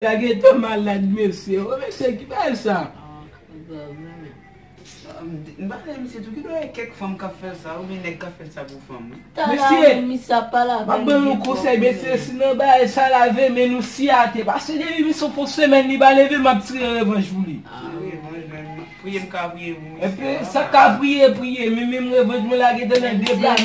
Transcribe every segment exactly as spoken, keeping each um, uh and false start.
Nèg la gentan malad, mesye. O, mesye, ki bagay sa? M pa lè misye tou, ki dwe kèk fanm k ap fè sa, oubyen nèg k ap fè sa pou fanm, wi. Mesye, m ap ban nou konsèy, mesye, si nan bagay sa lave men nou si atè. Paske depi misye fè yon semèn li pa leve, m ap tire revanj pou li. Revanj menm. Priye m ka priye pou misye. Epi sa ka priye, priye, men menm revanj mwen la gentan nan de pla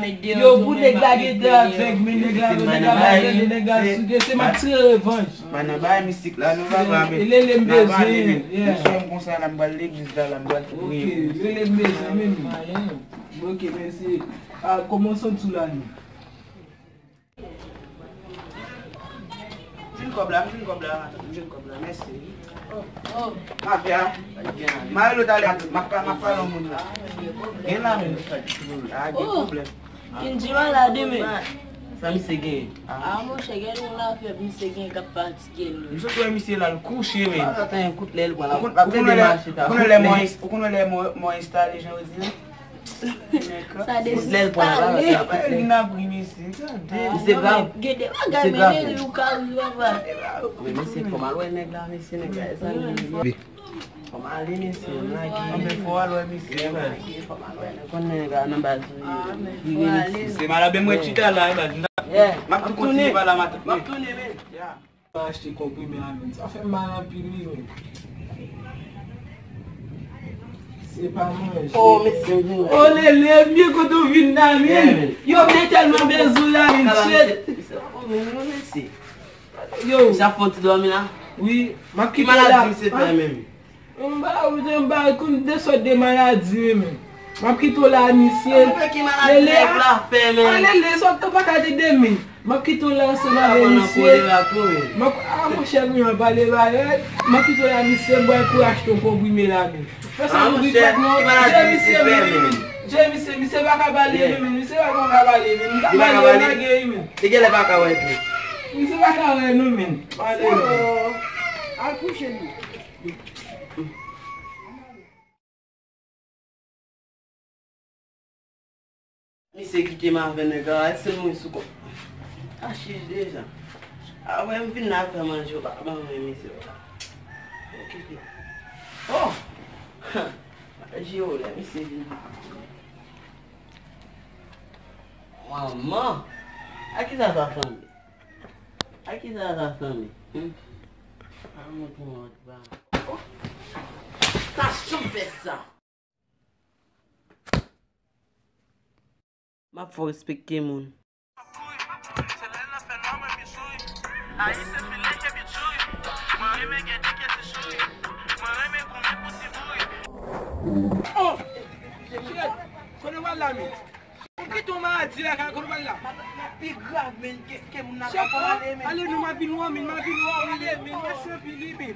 men. Yo, pou nèg la gentan avèg, men nèg la, nèg la pa tande, nèg la sou de, se m ap tire revanj. Pa nan bagay mistik la, nou pa pale. Lele m bezwen. Misye m konsa la, m pral legliz la, la, m pral priye. Ok, lele m bezwen, men. Ok, mèsi. Ah, kòman w santi w la, menm? M jwenn kòb la, m jwenn kòb la, m jwenn kòb la, mèsi. Mafya, m a rele w talè, m ap pa-, m ap pale yon moun la. Gen la menm, sa ki sou la, gen pwoblèm. Kendji malad, men. Sa misye gen? Ah, monchè, gen yon lafyèv misye gen k ap fatige l. M sot wè misye la, l kouche, men. Ou konn lè mò, ou konn lè mò enstale, jan yo di la? Sa desi lè l pran la, sa pa li n ap ri, mesye, gade. Misye grav. Gen de bagay, men li ou ka ri, papa. Men mesye, fò m al wè nèg la, mesye, nèg la, e sa li ye. Fò m ale, mesye, m lage. Anben, fò w al wè misye, man. Fò m al wè nèg, konn nèg la nan baz li. Misye malad, ben mwen chita la, e baz. M ap tou kontinye pale a matant mwen. M ap tounen, men. M achte konprime a, men. Sa fè m mal anpil, wi, men. Se pa manje. Oh, mesye, m vin la. Oh, Lele, m byen kontan w vin la, men. Yeah, men. Yo, m te tèlman bezwen w la, men, shit. Yo. Misye ap fè yon ti dòmi la? Wi, m ap kite w la. Ki maladi misye fè menm? M pa, m pa konn de sòt de maladi, wi, men. M ap kite w la, misye. Lele, a, Lele, sòt ou pa ka tande, men. M ap kite w la ansanm avè misye. M ap, a, monchè, wi, an pale bagay. M ap kite w la, misye, m pral kouri achte yon konprime la, men. Fè sa nou pi plat, non. Je misye, men, men. Je misye, misye pa ka pale, men, men. Misye pa ka pale, men. M ka pale, lage, wi, men. Li genlè pa ka wè tou. Misye pa ka wè nou, men. Pale, men. Al kouche, nou. Misye kite m avè nèg la, se mwen sou kont. A chich deja. Apre m vin la fè manje, ou pa ban mwen misye. Okipe. Oh! Manje yo lè misye vin. Manman! A kisa sa sanble? A kisa sa sanble? Hmm? A mwen pou mwen pa. Oh! Sa janm fè sa. M ap fè w respekte moun. Oh! Shit! Kote w al la, men? Ou kite yon maladi lakay, kote w al la? Pi grav, men, ke, ke moun nan ka pale, men. Ale, non, m ap vin wè w, men, m ap vin wè w, ale, men, mèsi anpil, wi, men.